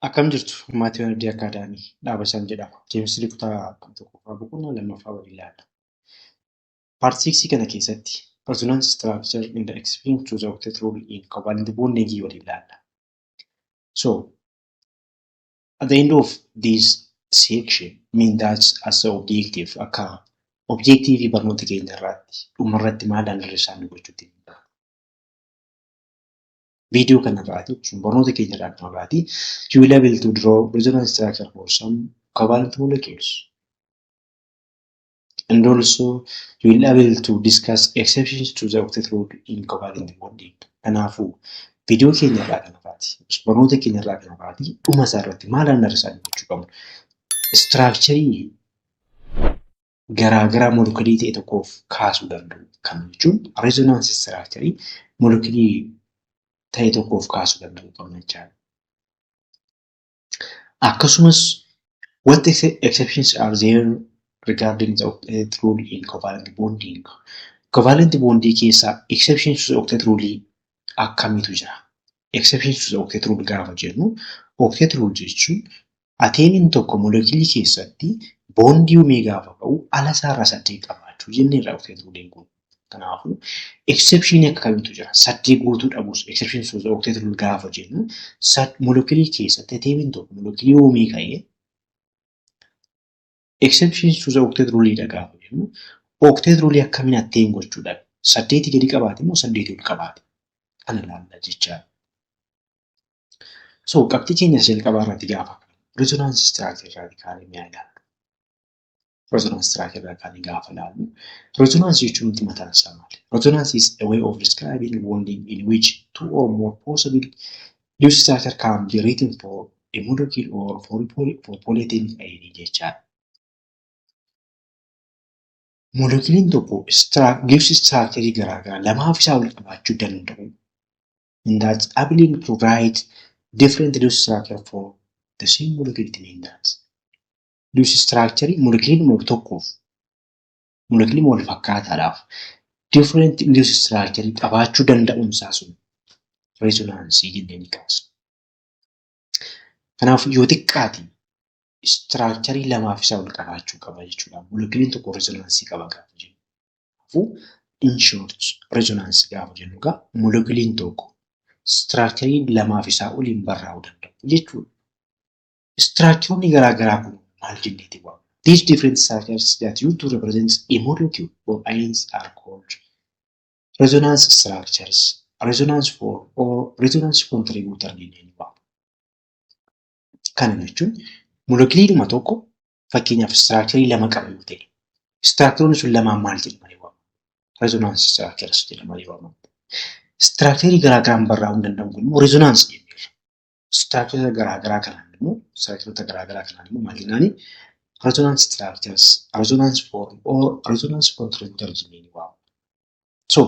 Akkam jirtu maatii Abdii Akaadaamii Dhaabasaan jedhama. Keemistirii kutaa tokkoffaa boqonnaa lammaffaa waliin ilaalla. Part 6 kana keessatti resonance structure in the exception to the octet rule in covalent bonding waliin ilaalla. So, at the end of this section mean that as the objective, akka objective barnoota keenya irraatti dhumarratti maal understand gochuutti viidiyoo kanarraati jechuun barnoota keenya irraa kanarraati, you will able to draw resonance structure for some covalent molecules and also you will able to discuss exceptions to the octet rule in covalent bonding. Kanaafuu viidiyoo keenya irraa kanarraati, barnoota keenya irraa kanarraati, dhuma isaa irratti maal understand gochuu qabnu? Structure garaagaraa molekulii ta'e tokkoof kaasuu danda'u. Kana jechuun resonance structure molekulii ta'e tokkoof kaasuu danda'u qabna jechaadha. Akkasumas what exceptions are there regarding the octet rule in covalent bonding? Covalent bonding keessaa exceptions to the octet rule akkamiitu jira? Exceptions to the octet rule gaafa jennu, octet rule jechuun atomiin tokko molekulii keessatti bondii uumee gaafa ka'u ala isaarraa saddeet qabaachuu jenneerra octet rule'n kun. Kanaafuu exception akkamiitu jira? Saddeet guutuu dhabus, exceptions to the octet rule gaafa jennu, molekulii keessatti atomiin tokko molekulii uumee ka'ee exceptions to the octet rule dha gaafa jennu, octet rule akkamiin attain gochuu dhabe? Saddeetii gadi qabaate moo saddeetii ol qabaate? Kana ilaalla jechaadha. So qabxii keenya jalqabaa irratti gaafa resonance structure irraa kaanee mi'a ilaallu. Resonance structure irraa kaanee gaafa ilaallu, resonance jechuun nuti mataan isaa maali? Resonance is a way of describing bonding in which two or more possible Lewis structure can be written for a molecule or for polyatomic ion jechaadha. Moleculiin tokko Lewis structure garaagaraa lamaaf isaa ol qabaachuu danda'u. In that ability to write different Lewis structure for the same molecule, it means that Lewis structure moleculiin tokkoof, moleculiin wal fakkaataadhaaf different Lewis structure qabaachuu danda'uun isaa sun resonance jennee ni kaasna. Kanaaf yoo xiqqaate structure lamaaf isaa ol qabaachuu qaba jechuudha. Moleculiin tokko resonance qaba gaafa jennu. Kanaafuu in short, resonance gaafa jennu egaa moleculiin tokko structure lamaaf isaa oliin barraa'uu danda'u jechuudha. Structureonni garaagaraa kun maal jenneeti waamna? These different structures that used to represent a molecule or ions are called resonance structures, resonance form or resonance contributor jennee ni waamna. Kana jechuun moleculiidhuma tokko fakkeenyaaf structure lama qaba yoo ta'e, structureonni sun lamaan maal jedhamanii waamamu? Resonance structures jedhamanii waamamu. Structure garaagaraan barraa'uu hin danda'u kun immoo resonance jenneerra. Structure garaagaraa kanaan immoo, structureota garaagaraa kanaan immoo maal jennaani? Resonance structures, resonance form or resonance contributor jennee ni waamna. So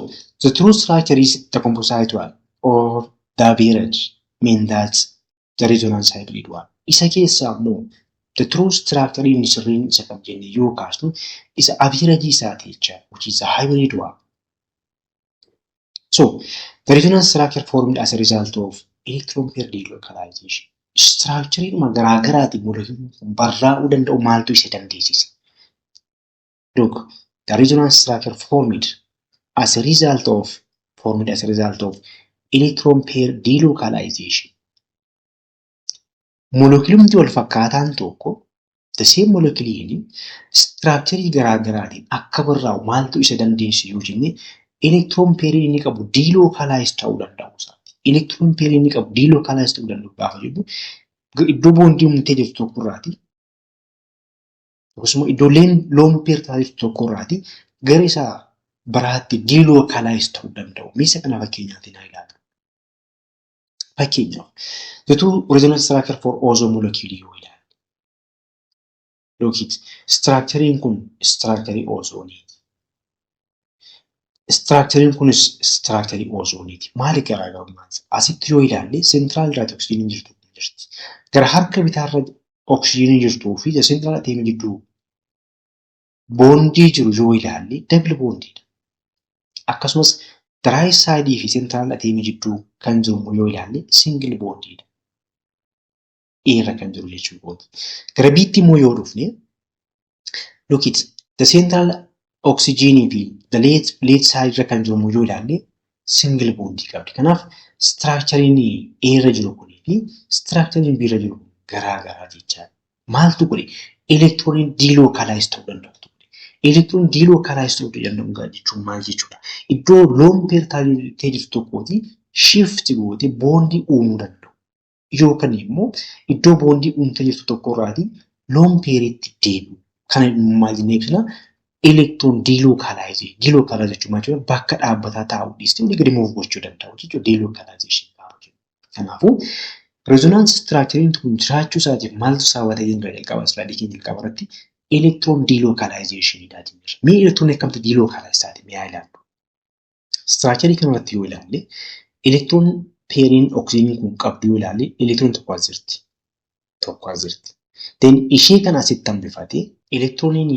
the true structure is the composite one or the average, mean that the resonance hybrid one. Isa keessaa immoo the true structure inni sirriin isa kam jennee yoo kaasnu, isa average isaati jechaadha, which is the hybrid one. So the resonance structure formed as a result of electron pair delocalization. Structureedhuma garaagaraatiin moleculiin kun barraa'uu danda'u maaltu isa dandeessise? Look, the resonance structure formed as a result of electron pair delocalization. Moleculimti wal fakkaataan tokko, the same moleculiin, structure garaagaraatiin akka barraa'u maaltu isa dandeessise yoo jenne, electron pairiin inni qabu delocalize ta'uu danda'u isaati. Electron pairiin inni qabu delocalize ta'uu danda'u gaafa jennu, iddoo bondii uumtee jirtu tokkorraati akkasuma iddoo lone pair ta'aa jirtu tokkorraati gara isa biraatti delocalize ta'uu danda'u. Meeshaa kana fakkeenyaatiin haa ilaallu. Fakkeenyaaf, the two resonance structure for ozone molecule yoo ilaalle. Look it, structurein kun structure ozoniiti. Structurein kunis structure ozoniiti. Maali garaagarummaan isaa? Asitti yoo ilaalle, central irratti oksijiiniin jirtu jirti. Gara harka bitaarra oksijiiniin jirtuu fi central atomii gidduu bondii jiru yoo ilaalle, double bondiidha. Akkasumas the right side fi central atomii gidduu kan jiru yoo ilaalle, single bondiidha. A irra kan jiru jechuudha. Gara B'tti immoo yoo dhufne, look it, the central oxygen fi the left side irra kan jiru immoo yoo ilaalle single bondii qabdi. Kanaaf structurein A irra jiru kunii fi structurein B irra jiru kun garaa garaa jechaadha. Maaltu godhe? Elektirooniin delocalize ta'uu danda'u. Elektirooniin delocalize ta'uu danda'u jechuun maal jechuudha? Iddoo lone pair ta'ee jirtu tokkooti shift gootee bondii uumuu danda'u. Yookaan immoo iddoo bondii uumtee jirtu tokkorraati lone pairitti deebi'u. Kana maal jennee ibsina? Electron delocalize. Delocalize jechuun maal jechuudha? Bakka dhaabbataa taa'uu dhiistee olii gadi move gochuu danda'u jechuudha. Delocalization gaafa jennu. Kanaafuu resonance structurein kun jiraachuu isaatiif maaltu sababa ta'ee jira jalqaba slaayidii keenya jalqaba irratti electron delocalization dha jenna. Mee electron akkamitti delocalize taate mee haa ilaallu. Structure kanarratti yoo ilaalle electron pairiin oksijiinii kun qabdu yoo ilaalle electron tokko as jirti. Tokko as jirti. Then ishee kana asitti hambifate electroniin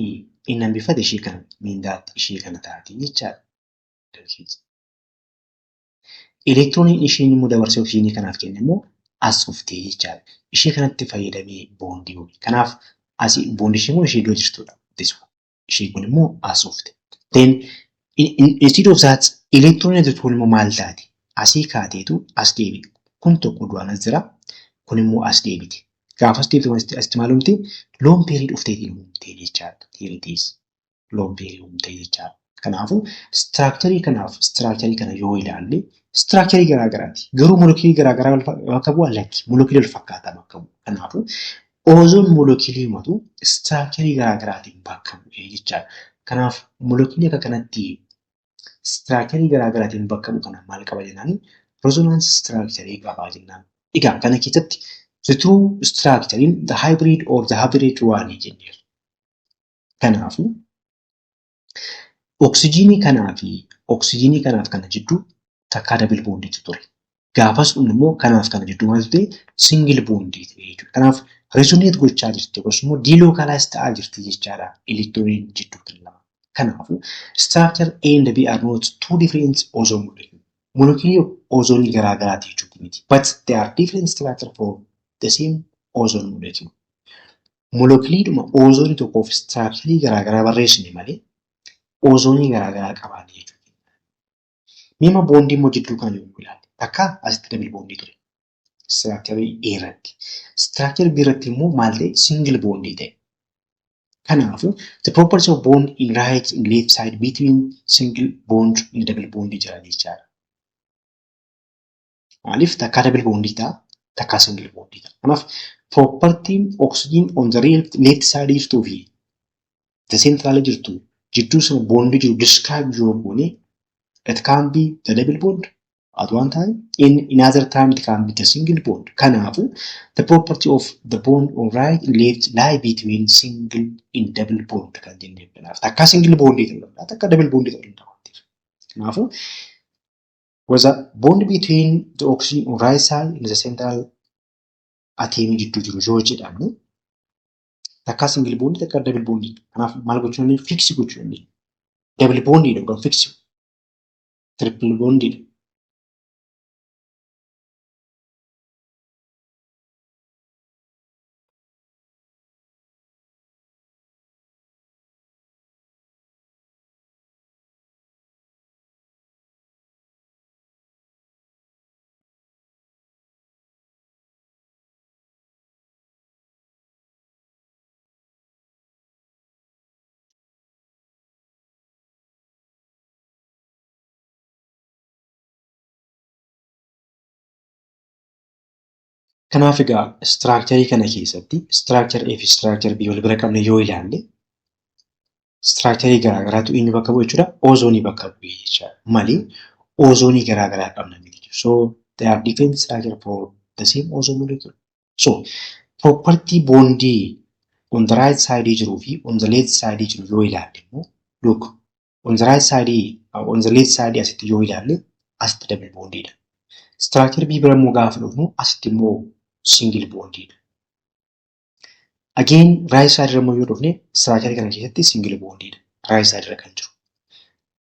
inni hambifate ishee kana mindaatti ishee kana taati jechaadha. Elektirooniin isheen immoo dabarsee oksijiinii kanaaf kenne immoo as dhuftee jechaadha. Ishee kanatti fayyadamee bondii uume. Kanaaf asii bondii ishee immoo ishee iddoo jirtudha. Ishee kun immoo as dhufte. Then instead of that elektirooniin asitti kun immoo maal taati? Asii kaateetu as deebi'e. Kun tokko duraan as jira. Kun immoo as deebite. Gaafa as deebitu asitti maal uumte? Lone pairii dhufteetiin uumte jechaadha. Here it is. Lone pairii uumte jechaadha. Kanaafuu structurii kanaaf structurii kana yoo ilaalle structurii garaa garaati. Garuu molekiyulii garaa garaa bakka bu'a lakki. Molekiyulii wal fakkaataa bakka bu'a. Kanaafuu ozone molekiyulii structurii garaa garaatiin bakka bu'ee jechaadha. Kanaaf molekiyulii akka kanatti structurii garaa garaatiin bakka bu'u kana maal qaba jennaani? Resonance structurii qaba jennaan. Egaa kana keessatti the true structure in the hybrid or the hybrid one jenneerra. Kanaafuu oksijiinii kanaa fi oksijiinii kanaaf kana jidduu takkaa double bondiitu ture. Gaafas dhumni immoo kanaaf kana jidduu maaltu ta'e single bondii ta'e jechuudha. Kanaaf resonate gochaa jirti yookaas immoo delocalize ta'aa jirti jechaadha elektirooniin jidduu kan lama. Kanaafuu structure A and B are not two different ozone molecules. Molecular ozonii garaa garaati jechuudha miti. But they are different structure for the same ozone molecule. Molekiliidhuma ozoonii tokkoof structure garaa garaa barreessine malee ozoonii garaa garaa qabaanne jechuudha. Miima bondii immoo jidduu kana yommuu ilaalle takka asitti double bondii ture. Structure A irratti. Structure B irratti immoo maal ta'e single bondii ta'e. Kanaafuu the properties of bond in right and left side between single bond and double bond jira jechaadha. Maaliif takkaa double bondii ta'a takkaa single bondii ta'a. Kanaaf propertiin oxygen on the left side jirtuu fi the central jirtu jidduu sana bondii jiru describe yoo goone it can be the double bond at one time, in another time it can be the single bond. Kanaafuu the property of the bond on right and left lie between single and double bond kan jennee kanaaf takkaa single bondii ta'uu danda'a takka double bondii ta'uu danda'a. Kanaafuu was a bond between the oxygen on right side and the central atom jidduu jiru yoo jedhamu takkaa single bondii takka double bondii. Kanaaf maal gochuu dandeenya? Fix gochuu dandeenya. Double bondii yookaan fix triple bondii. Kanaaf egaa structure kana keessatti structure A fi structure B wal bira qabne yoo ilaalle structure garaa garaatu inni bakka bu'u jechuudha. Ozoonii bakka bu'e jechuudha. Malee ozoonii garaa garaa qabna miti. So they are different structure for the same ozone molecule. So property bondii on the right side jiruu fi on the left side jiru yoo ilaalle immoo look on the right side on the left side asitti yoo ilaalle asitti double bondiidha. Structure B bira immoo gaafa dhufnu asitti immoo single bondiidha. Again right side irra immoo yoo dhufne structure kana keessatti single bondiidha. Right side irra kan jiru.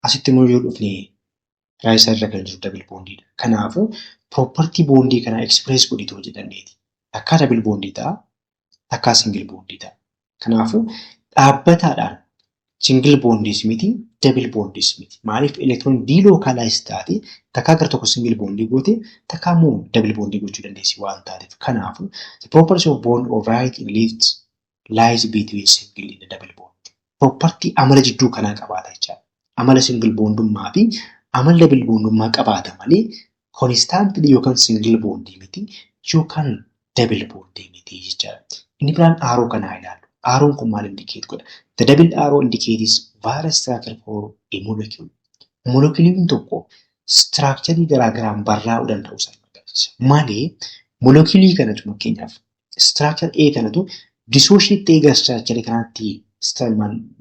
Asitti immoo yoo dhufne right side irra kan jiru double bondiidha. Kanaafuu property bondii kana express godhitu hojjetanneeti. Takkaa double bondii ta'a, takkaa single bondii ta'a. Kanaafuu dhaabbataadhaan single bondiis miti, double bondiis miti. Maaliif? Elektiroon delocalize taate takkaa gara tokko single bondii goote, takkaa immoo double bondii gochuu dandeessi waan taateef. Kanaafuu the property of bond or right and left lies between single and double bond. Property amala jidduu kanaa qabaata jechaadha. Amala single bondummaa fi amala double bondummaa qabaata malee constantly yookaan single bondii miti yookaan double bondii miti jechaadha. Inni biraan arrow kanaa ilaallu. Arrown kun maal indicate godha? The double arrow indicates various structure for a molecule. Moleculiin tokko structure garaagaraan barraa'uu danda'u isaa agarsiisa. Malee moleculii kanatu, fakkeenyaaf structure A kanatu dissociate ta'ee gara structure kanaatti,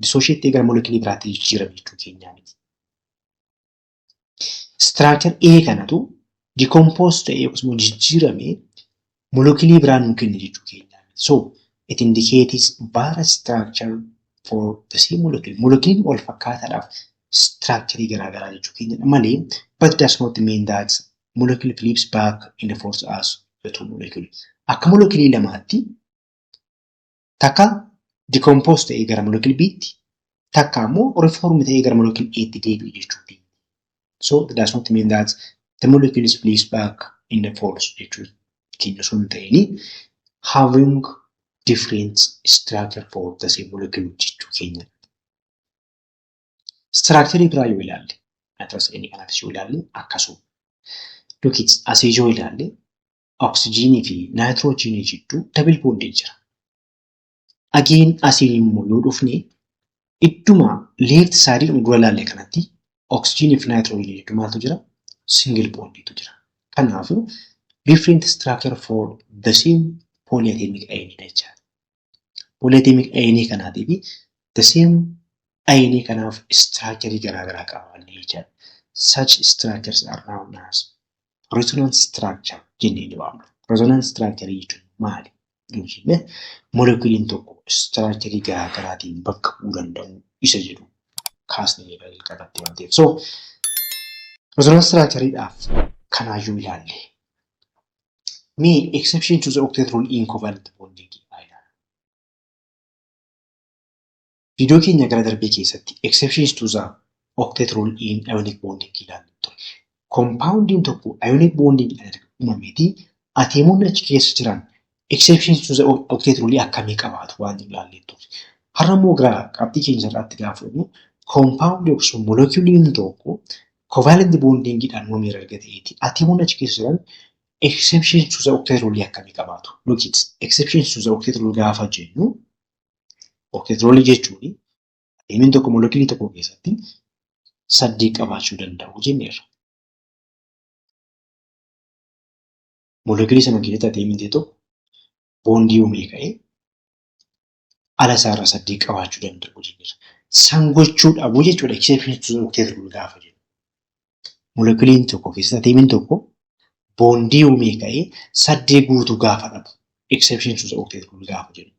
dissociate ta'ee gara moleculii biraatti jijjiirame jechuu keenyaa miti. Structure A kanatu decompose ta'ee yookiis immoo jijjiiramee moleculii biraa nuu kenne jechuu keenyaa miti. So it indicates various structure for the same molecule. Moleculiin wal fakkaataadhaaf structure garaagaraa jechuu keenyadha malee, but does not mean that molecule flips back in the forth as the two molecule. Akka moleculii lamaatti takka decompose ta'ee gara molecule B'tti, takka immoo reform ta'ee gara molecule A'tti deebi'u jechuudha. So it does not mean that the molecule flips back in the forth jechuu keenya osoo hin ta'in, having different structure for the same molecule jechuu keenya. Structure biraa yoo ilaalle, nitrous inni kanaafis yoo ilaalle akkasuma. Look, asii yoo ilaalle oksijiinii fi naayitiroojiinii jidduu double bondii jira. Again, asiin immoo yoo dhufne idduma left side dura ilaalle kanatti oksijiinii fi naayitiroojiinii jidduu maaltu jira? Single bondiitu jira. Kanaafuu different structure for the same polyatomic ion jechaadha. Polyatomic ion kanaatii fi the same ion kanaaf structure garaagaraa qabaanne jechaadha. Such structures are known as resonance structure jennee ni waamna. Resonance structure jechuun maali? Yoo jenne, moleculiin tokko structure garaagaraatiin bakka bu'uu danda'u isa jedhu kaasnee jalqabatti waan ta'eef. So resonance structureidhaaf kanaayyuu ilaalle. Mee exception to the octet rule in covalent bonding haa ilaallu. Viidiyoo keenya gara darbee keessatti exceptions to the octet rule in ionic bonding ilaallee ture. Compoundiin tokko ionic bonding uumameeti atomoonni achi keessa jiran exceptions to the octet rule akkamii qabaatu waan ilaallee ture. Har'a immoo gara qabxii keenya irraatti gaafa dhufnu, compound yookiin moleculiin tokko covalent bondingidhaan uumameera erga ta'eeti atomoonni achi keessa jiran exceptions to the octet rule akkamii qabaatu? Look it, exceptions to the octet rule gaafa jennu, octet rule jechuun atomiin tokko moleculii tokko keessatti saddeet qabaachuu danda'u jenneerra. Moleculii sana keessatti atomiin tokko bondii uumee ka'ee ala isaarraa saddeet qabaachuu danda'u jenneerra. San gochuu dhabuu jechuudha exception to the octet rule gaafa jennu. Moleculiin tokko keessatti atomiin tokko bondii uumee ka'ee saddeet guutuu gaafa dhabu exception to the octet rule gaafa jennu.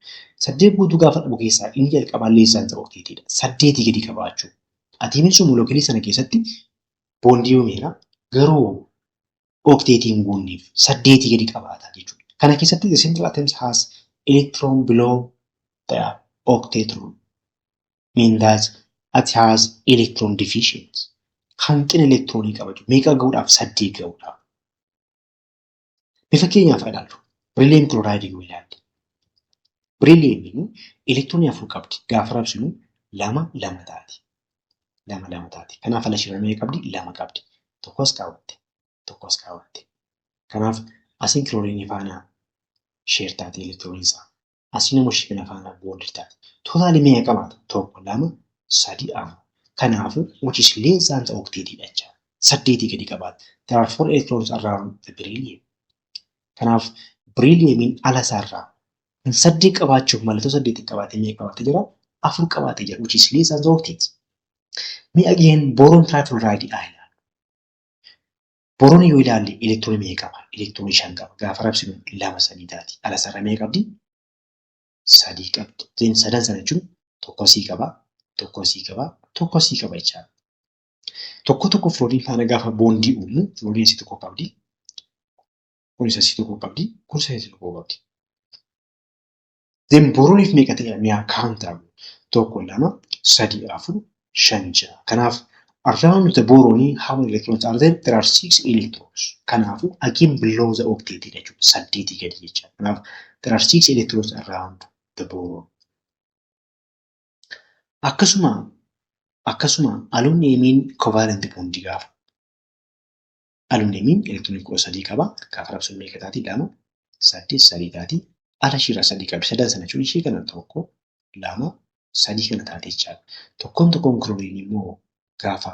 Saddeet guutuu gaafa dhabu keessaa inni jalqabaa less than the octetidha. Saddeetii gadi qabaachuu. Atomiin sun moleculii sana keessatti bondii uumeera, garuu octetii hin guunneef saddeetii gadi qabaata jechuudha. Kana keessatti the central atoms has electron below the octet rule, mean that it has electron deficient. Hanqina elektiroonii qaba jechuudha. Meeqa gahuudhaaf? Saddeet gahuudhaaf. Bifa keenyaaf ilaallu. Beryllium chloride yoo ilaalle. Berylliumiin elektiroonii afur qabdi. Gaafa rabsinu lama lama taati. Lama lama taati. Kanaaf ala ishee meeqa qabdi? Lama qabdi. Tokkos kaawwatte. Tokkos kaawwatte. Kanaaf asiin kilooriinii faana share taati elektirooniin isaa. Asiin immoo ishee kana faana bond taati. Totalii meeqa qabaata? Tokko, lama, sadi, afur. Kanaafuu which is less than the octet dha jechaadha. Saddeetii gadi qabaata. There are four electrons around the beryllium. Kanaaf berylliumiin ala isaarraa kan saddeet qabaachuuf mallattoo saddeetii qabaatee meeqa qabaatee jira? Afur qabaatee jira, which is less than the octet. Mee again boron trifluoride haa ilaallu. Boron yoo ilaalle elektiroonii meeqa qaba? Elektiroonii shan qaba. Gaafa rabsinu lama sadii taati. Ala isaarraa meeqa qabdi? Sadii qabdi. Then sadan sana jechuun tokko asii qaba, tokko asii qaba, tokko asii qaba jechaadha. Tokko tokko fluorine faana gaafa bondii uumu, fluorine asii tokko qabdi. Kunis asii tokko qabdi, kunis asii tokko qabdi. Then boroniif meeqa ta'e mi'a count ta'u? Tokko, lama, sadi, afur, shan, ja'a. Kanaaf around the boron, how many electrons are there? There are six electrons. Kanaafuu again below the octet jechuudha. Saddeetii gadi jechuudha. Kanaaf there are six electrons around the boron. Akkasuma aluminumiin covalent bondii gaafa. Aluminumiin elektiroonii 13 qaba. Gaafa rabsuun meeqa taati? Lama, saddeet, sadii taati. Ala ishiirraa sadii qabdi. Sadan sana jechuun ishee kana tokko, lama, sadii kana taate jechaadha. Tokkoon tokkoon kilooriinii immoo gaafa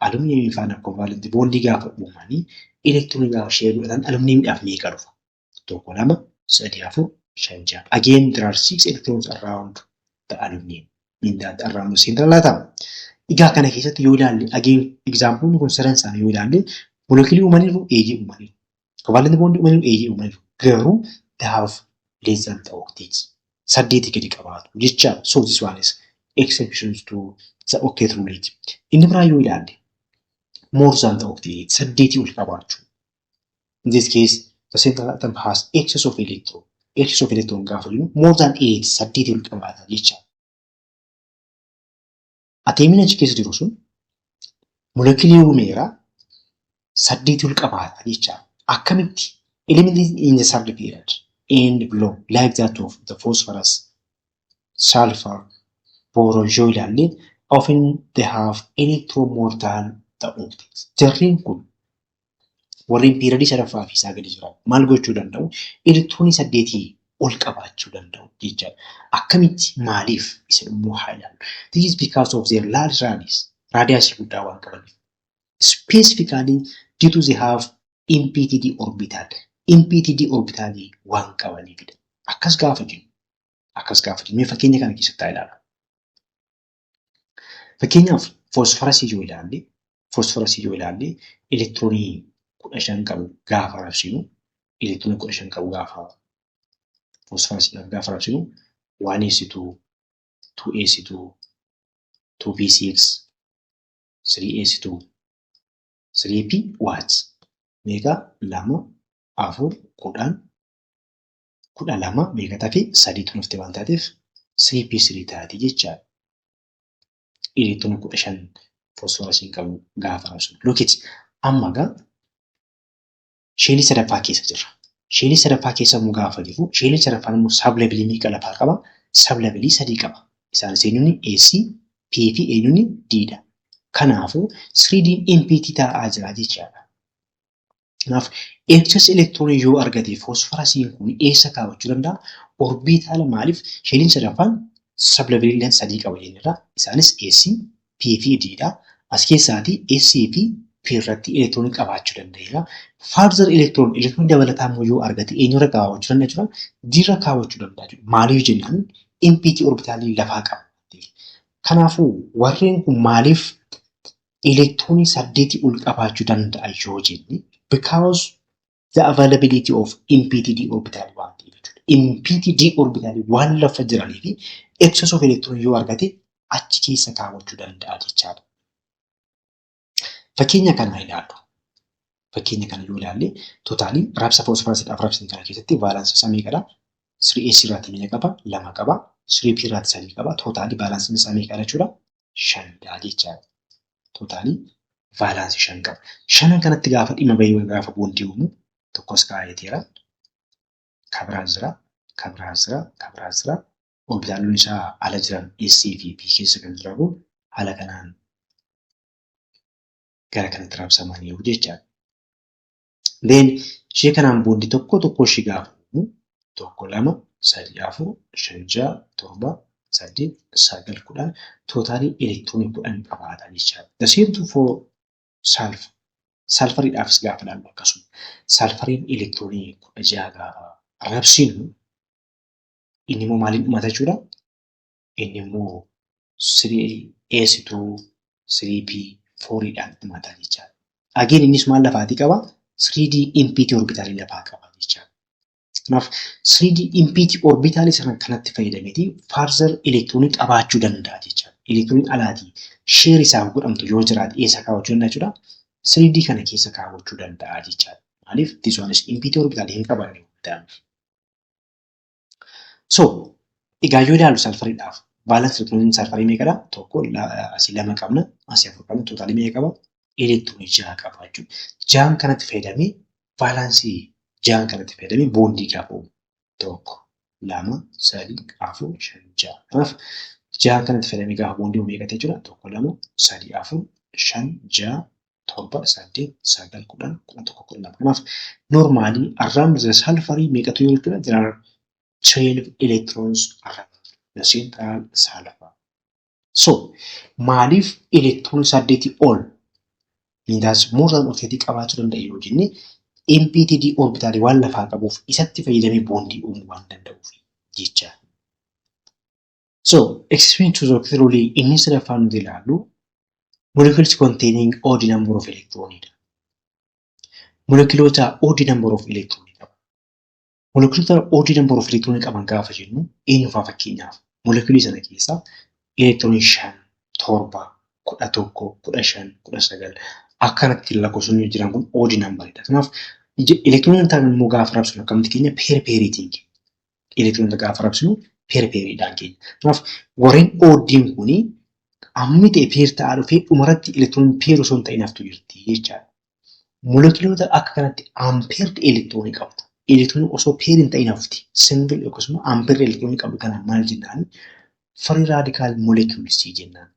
aluminumii faana covalent bondii gaafa uumanii elektiroonii gaafa ishee godhatan aluminumiidhaaf meeqa dhufa? Tokko, lama, sadii, afur, shan, ja'a. Again, there are six electrons around the aluminum. In that around the central atom. Egaa kana keessatti yoo ilaalle, again example kun sadan isaanii yoo ilaalle, molekulii uumaniiru, eeyyee uumaniiru. Covalent bondii uumaniiru, eeyyee uumaniiru. Garuu they have less than the octet. Saddeetii gadi qabaatu jecha. So this one is exceptions to the octet rule. Inni biraa yoo ilaalle, more than the octet, saddeetii ol qabaachuu. In this case, the central atom has excess of electron. Excess of electron gaafa jennu more than eight, saddeetii ol qabaata jecha. Atomiin achi keessa jiru sun molekulii uumeera, saddeetii ol qabaata jecha. Akkamitti? Elements in the third period and below, like that of the phosphorus, sulfur, boron yoo ilaalle, often they have electron more than the octet. Jarreen kun warreen periodii sadaffaa fi isaa gadi jiran maal gochuu danda'u? Elektiroonii saddeetii ol qabaachuu danda'u jechaadha. Akkamitti, maaliif isa immoo haa ilaallu. This is because of their large radius. Radiusii guddaa waan qabaniif. Specifically due to they have empty d orbital. Empty d orbitalii waan qabaniifidha. Akkas gaafa jennu mee fakkeenya kana keessatti haa ilaallu. Fakkeenyaaf phosphorusii yoo ilaalle, elektiroonii 15 qabu gaafa rabsinu, elektiroonii 15 qabu gaafa phosphorusiidhaaf gaafa rabsinu, 1s2, 2s2, 2p6, 3s2, 3p what meeqa? Lama, afur, 10, 12, meeqa tafe? Sadiitu nufte waan taateef 3p3 taati jechaadha. Elektiroonii 15 phosphorusiin qabu gaafa rabsinu. Look it, amma gaa shellii sadaffaa keessa jirra. Shellii sadaffaa keessa immoo gaafa jiru, shelliin sadaffaan immoo sublevelii meeqa lafaa qaba? Sublevelii sadii qaba. Isaanis eenyuuni? S, P fi eenyuuni? D dha. Kanaafuu 3D empty taa'aa jira jechaadha. Kanaaf excess electron yoo argate phosphorusiin kun eessa kaawwachuu danda'a? Orbitaala. Maaliif? Shelliin sadaffaan sublevelii sadii qaba jenneerra. Isaanis S, P fi D dha. As keessaatii S fi P irratti elektiroonii qabaachuu danda'eera. Further electron, elektiroonii dabalataa immoo yoo argate eenyurra kaawwachuu danda'a jechuudha? D irra kaawwachuu danda'a jechuudha. Maaliif jennaan empty orbitaalii lafaa qaba. Kanaafuu warreen kun maaliif elektiroonii saddeetii ol qabaachuu danda'a yoo jenne, because the availability of empty d orbital waan ta'eef jechuudha. Empty d orbital waan lafa jiranii fi excess of electron yoo argate achi keessa kaawwachuu danda'a jechaadha. Fakkeenya kana ilaallu. Fakkeenya kana yoo ilaalle, totalii raabsa phosphorusiidhaaf raabsine kana keessatti valencii isaa meeqadha? 3S irraatti meeqa qaba? Lama qaba. 3P irraatti sadii qaba. Totalii valenciin isaa meeqadha jechuudha? Shanidha jechaadha. Totalii valencii shan qaba. Shanan kanatti gaafa dhimma bahee gaafa bondii uumu tokkos kaa'eeteera. Kabiraan jira. Kabiraan jira. Kabiraan jira. Orbitaalonni isaa ala jiran S fi P keessa kan jiran kun haala kanaan gara kanatti raabsamaniiru jechaadha. Then ishee kanaan bondii tokko tokko ishee gaafa uumu tokko, lama, sadii, afur, shan, ja'a, torba, saddeet, sagal, 10, totalii elektiroonii 10 qabaata jechaadha. The same to for sulfur. Sulfuriidhaafis gaafa ilaallu akkasuma. Sulfuriin elektiroonii 16 gaafa rabsinu inni immoo maaliin dhumata jechuudha? Inni immoo 3S2 3P 4dhaan dhumata jechaadha. Again innis maal lafaatii qaba? 3D empty orbitaalii lafaa qaba jechaadha. Kanaaf 3D empty orbitaalii sana kanatti fayyadameeti further elektiroonii qabaachuu danda'a jechaadha. Elektiroonii alaatii share isaaf godhamtu yoo jiraate eessa kaawwachuu danda'a jechuudha? 3D kana keessa kaawwachuu danda'a jechaadha. Maaliif this one is empty orbital hin qaban waan ta'eef. So egaa yoo ilaallu salfariidhaaf valence elektirooniin salfarii meeqadha? Tokko, asii lama qabna, asii afur qabna, totalii meeqa qaba? Elektiroonii jaha qaba jechuudha. Jahan kanatti fayyadamee valence jahan kanatti fayyadamee bondii gaafa uumu tokko, lama, sadi, afur, shan, jaha. Kanaaf jahan kanatti fayyadamee gaafa bondii uumu meeqa jechuudha? Tokko, lama, sadi, afur, shan, jaha, torba, saddeet, sagal, 10, 11, 12. Kanaaf normally around the sulfurii meeqatu jiru jechuudha? There are 12 electrons around the central sulfur. So maaliif elektiroonii saddeetii ol, that's more than octet qabaachuu danda'a yoo jenne, empty d orbitalii waan lafaa qabuuf isatti fayyadamee bondii uumuu waan danda'uuf jecha. So exception to the octet rule inni sadaffaan nuti ilaallu molecules containing odd number of electronidha. Moleculoota odd number of electron qaban. Moleculoota odd number of electron qaban gaafa jennu eenyufaa? Fakkeenyaaf moleculii sana keessa elektiroonii shan, torba, 11, 15, 19 akkanatti lakkoofsonni jiran kun odd numberidha. Kanaaf elektiroonii ta'an immoo gaafa rabsinu akkamitti keenya? Pair pairiitiin elektiroonota gaafa rabsinu pair pairiidhaan keenya. Kanaaf warreen oddiin kuni hammi ta'e pair ta'aa dhufee dhumarratti elektirooniin pair osoo hin ta'in haftu jirti jechaadha. Moleculoota akka kanatti unpaired elektiroonii qabdu. Elektiroonii osoo pair hin ta'in hafti. Single akkasuma unpaired elektiroonii qabdu kanaan maal jennaani? Free radical molecules jennaan.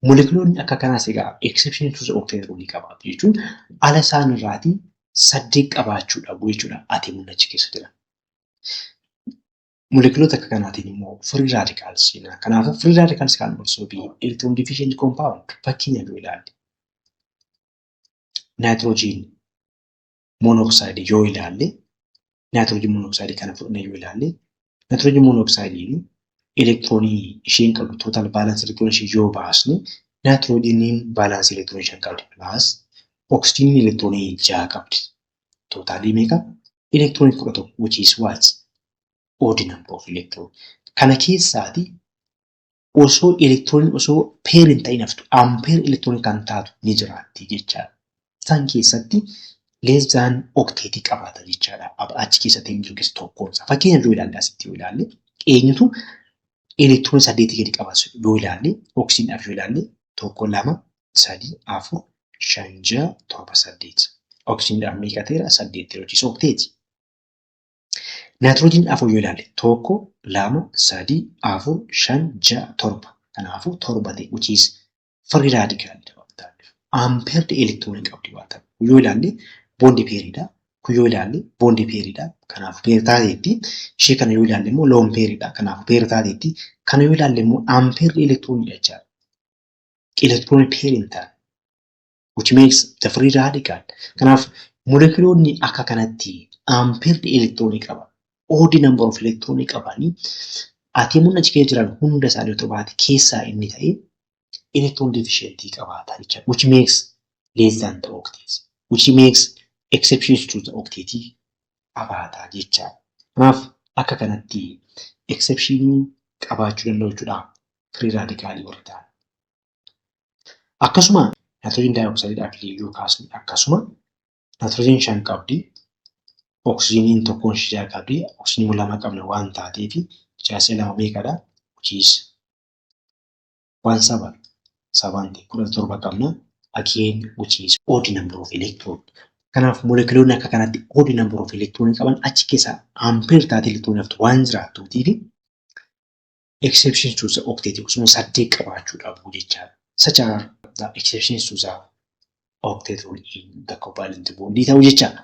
Moleculoonni akka kanaas egaa exception to the octet rule qabaatu jechuun ala isaan irraatii saddeet qabaachuu dhabu jechuudha atomoonni achi keessa jiran. Moleculoota akka kanaatiin immoo free radicals jenna. Kanaafuu free radicals can also be electron deficient compound. Fakkeenya yoo ilaalle, nitrogen monoxide yoo ilaalle, nitrogen monoxide kana fudhannee yoo ilaalle, nitrogen monoxide elektiroonii isheen qabdu, total valence elektiroonii ishee yoo baasne, nitrogeniin valence elektiroonii shan qabdi plus oxygeniin elektiroonii jaha qabdi. Totalii meeqa? Elektiroonii 11, which is what? Odd number of electron. Kana keessaati osoo elektirooniin osoo pair hin ta'in haftu unpaired elektiroonii kan taatu ni jiraatti jechaadha. Isaan keessatti less than octet qabaata jechaadha. Achi keessatti hin jiru keessa tokkoon isaa. Fakkeenya yoo ilaalle, asitti yoo ilaalle, eenyutu elektiroonii saddeetii gadi qaba yoo ilaalle, oksijiidhaaf yoo ilaalle, tokko, lama, sadi, afur, shan, jaha, torba, saddeet. Oksijiidhaaf meeqa ta'eera? Saddeet ta'eera. Which is octet. Naayitiroojiin afur yoo ilaalle, tokko, lama, sadi, afur, shan, jaha, torba. Kanaafuu torba ta'e, which is free radical waan ta'eef. Unpaired elektiroonii qabdi waan ta'eef. Yoo ilaalle bond pairiidha. Kun yoo ilaalle bond pairiidha. Kanaafuu pair taateetti. Ishee kana yoo ilaalle immoo lone pairiidha. Kanaafuu pair taateetti. Kana yoo ilaalle immoo unpaired elektirooniidha jechaadha. Elektiroonii pair hin taane. Which makes the free radical. Kanaaf moleculoonni akka kanatti unpaired elektiroonii qaban, odd number of elektiroonii qabanii, atomoonni achi keessa jiran hunda isaanii otoo baate keessaa inni ta'e electron deficient qabaata jechaadha. Which makes less than the octet. Which makes exceptions to the octet qabaata jechaadha. Kanaaf akka kanatti exceptionii qabaachuu danda'u jechuudha free radicalii warri ta'an. Akkasuma nitrogen dioxideidhaaf illee yoo kaasne, akkasuma nitrogen shan qabdi. Oksijiniin tokkoon ishee jaha qabdi. Oksijinii lama qabna waan taateef jaha lama meeqadha? Which is one seven. Seven 17 qabna. Again, which is odd number of electron. Kanaaf moleculoonni akka kanatti odd number of electron qaban achi keessaa unpaired taatee elektiroonii haftu waan jiraattuutiif exceptions to the octet akkasuma saddeet qabaachuu dhabu jechaadha. Such are the exceptions to the octet rule in the covalent bond ta'uu jechaadha.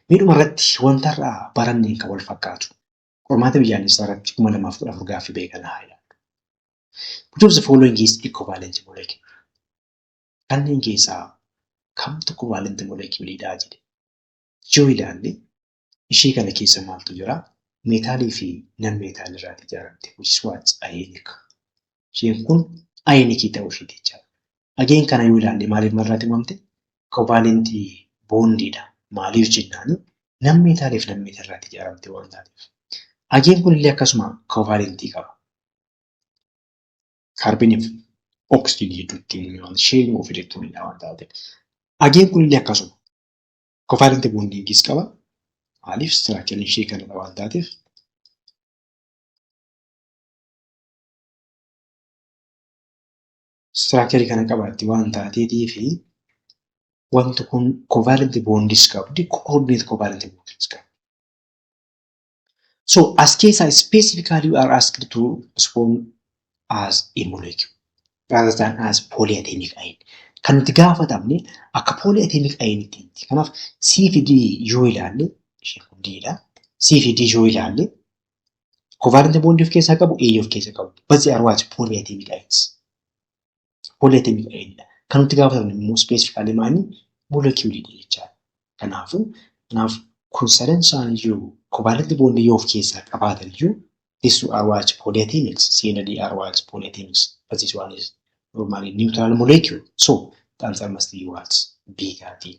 Miidhuma irratti wanta irraa baranneen kan wal fakkaatu qormaata biyyaalessaa irratti 2014 gaaffii beekan haa ilaallu. Which of the following is equivalent molecule? Kanneen keessaa kamtu covalent moleculeidha jedhe. Yoo ilaalle ishee kana keessa maaltu jira? Metalii fi non metalii irraa ijaaramte, which is what? Ionic. Isheen kun ionicii ta'uu isheeti jechaadha. Again, kana yoo ilaalle maaliif marraati uumamte? Covalent bondiidha. Maaliif jennaani non metalii fi non metalii irraa ijaaramte waan taateef. Again, kunillee akkasuma covalentii qaba. Kaarbiniif oksijiinii gidduutti sharing of electronidha waan taateef. Again, kunillee akkasuma. Covalent bondingis qaba. Maaliif structure ishee kanadha waan taateef. Structure kana qabaatti waan taateetii fi wanti kun covalent bondis qabdi, coordinate covalent bondis qabdi. So as keessaa specifically you are asked to respond as a molecule rather than as polyatomic ion. Kan nuti gaafatamne akka polyatomic ion itti miti. Kanaaf C fi D yoo ilaalle isheen kun D dha. C fi D yoo ilaalle covalent bond of keessaa qabu, A of keessaa qabu. But they are what? Polyatomic ions. Polyatomic ion dha. Kan nuti gaafatamne immoo specifically maali? Molecule dha jechaadha. Kanaafuu kanaaf kun sadan isaaniiyyuu covalent bond yoo of keessaa qabaatan iyyuu these two are what? Polyatomics. C and D are what? Polyatomics. But this one is normally neutral molecule. So the answer must be what? B taati.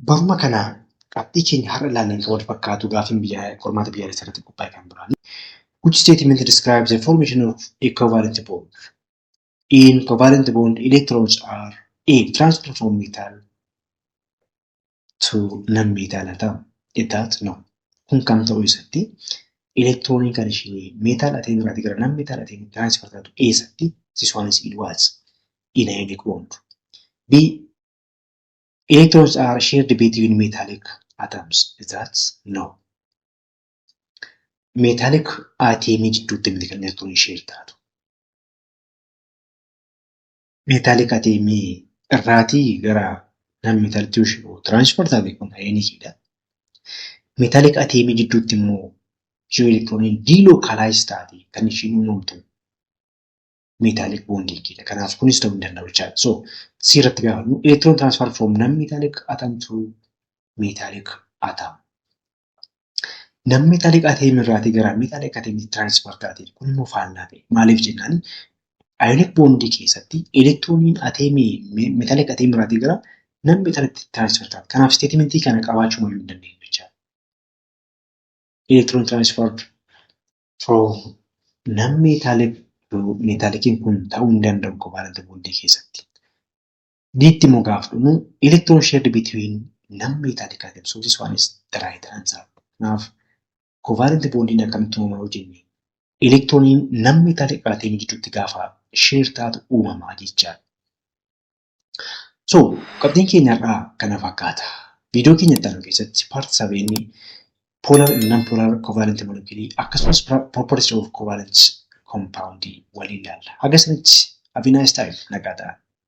Baruma kana qabxii keenya har'a ilaalleen kan wal fakkaatu gaafiin biyya qormaata biyyaalessaa irratti qophaa'e kan biraani. Which statement describes the formation of a covalent bond? In covalent bond, electrons are A. Transferred from metal to non-metal atom. Is that no? Kun kan ta'u eessatti? Elektirooniin kan isheen metal atom irraatii gara non-metal atom transfer taatu eessatti? This one is in what? In ionic bond. B. Electrons are shared between metallic atoms. Is that no? Metallic atomii jidduutti miti kan elektirooniin share taatu. Metallic atomii irraatii gara non-metallitti yoo transfer taate kun ionicidha. Metallic atomii jidduutti immoo yoo elektirooniin delocalize taate kan ishiin uumamtu metallic bondingidha. Kanaaf kunis ta'uu hin danda'u jechaadha. So C irratti gaafa jennu electron transfer from non-metallic atom to metallic atom. Non-metallic atom irraatii gara metallic atomitti transfer taate kun immoo faallaa ta'e. Maaliif jennaan ionic bondii keessatti elektirooniin atomii metallic atom irraatii gara non-metallic transfer taate. Kanaaf statementii kana qabaachuu mayyuu hin dandeenyu jechaadha. Electron transferred from non-metallic to metallicin kun ta'uu hin danda'u covalent bondii keessatti. Diitti immoo gaafa dhufnu electron shared between non-metallic atoms. So this one is the right answer. Kanaaf covalent bondiin akkamitti uumama yoo jenne elektirooniin non-metallic atom jidduutti gaafa share taatu uumamaa jechaadha. So qabxiin keenya har'aa kana fakkaata. Viidiyoo keenya itti aanu keessatti part 7 polar and non-polar covalent molecule akkasumas properties of covalent compound waliin ilaalla. Haga sanitti have a nice time. Nagaa ta'aa.